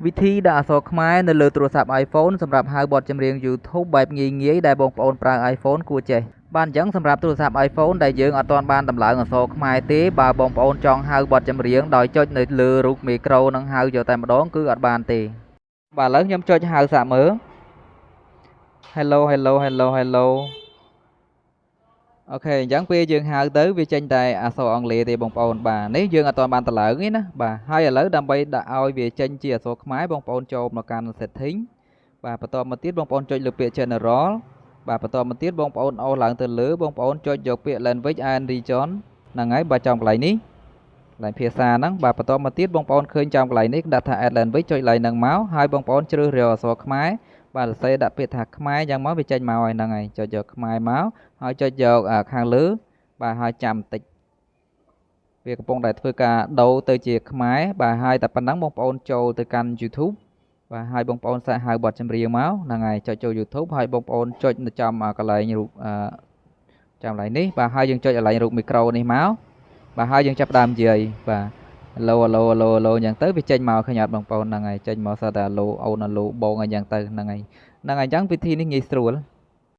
វិធីដាក់អក្សរខ្មែរនៅលើទូរស័ព្ទ iPhone សម្រាប់ហៅបទចម្រៀង YouTube បែបងាយៗដែលបងប្អូនប្រើ iPhone គួរចេះបាទអញ្ចឹងសម្រាប់ទូរស័ព្ទ iPhone ដែលយើងអត់ទាន់បានតម្លើងអក្សរខ្មែរទេបើបងប្អូនចង់ហៅបទចម្រៀងដោយចុចនៅលើរូបមីក្រូនឹងហៅយកតែម្ដងគឺអត់បានទេបាទឥឡូវខ្ញុំចុចហៅសាកមើល Hello, hello, hello, hello. OK អញ្ចឹងពេលយើងហៅទៅវាចេញតែអក្សរអង់គ្លេសទេបងប្អូនបាទនេះយើងអត់ទាន់បានតម្លើងទេណាបាទហើយឥឡូវដើម្បីដាក់ឲ្យវាចេញជាអក្សរខ្មែរបងប្អូនចូលមកកាន់ setting បាទបន្តមកទៀតបងប្អូនចុចលើពាក្យ general បាទបន្តមកទៀតបងប្អូនអូសឡើងទៅលើបងប្អូនចុចយកពាក្យ language and region ហ្នឹងហើយបាទចំកន្លែងនេះកន្លែងភាសាហ្នឹងបាទបន្តមកទៀតបងប្អូនឃើញចំកន្លែងនេះដាក់ថា add language ចុចកន្លែងហ្នឹងមកហើយបងប្អូនជ្រើសរើសអក្សរខ្មែរបាទសរសេរដាក់ពាក្យថាខ្មែរយ៉ាងមកវាចេញមកហើយហ្នឹងហើយចុចយកខ្មែរមកហើយចុចយកខាងលើបាទហើយចាំបន្តិចវាកំពុងតែធ្វើការដូរទៅជាខ្មែរបាទហើយតែប៉ុណ្ណឹងបងប្អូនចូលទៅកាន់ YouTube បាទហើយបងប្អូនសាកហៅបទចម្រៀងមកហ្នឹងហើយចុចចូល YouTube ហើយបងប្អូនចុចនៅចំកន្លែងរូបចាំកន្លែងនេះបាទហើយយើងចុចកន្លែងរូបមីក្រូនេះមកបាទហើយយើងចាប់ដើមនិយាយបាទ hello, hello, hello, hello អញ្ចឹងទៅវាចេញមកឃើញអត់បងប្អូនហ្នឹងហើយចេញមកសតតែ hello អូន hello បងអញ្ចឹងទៅហ្នឹងហើយហ្នឹងហើយអញ្ចឹងវិធីនេះងាយស្រួល។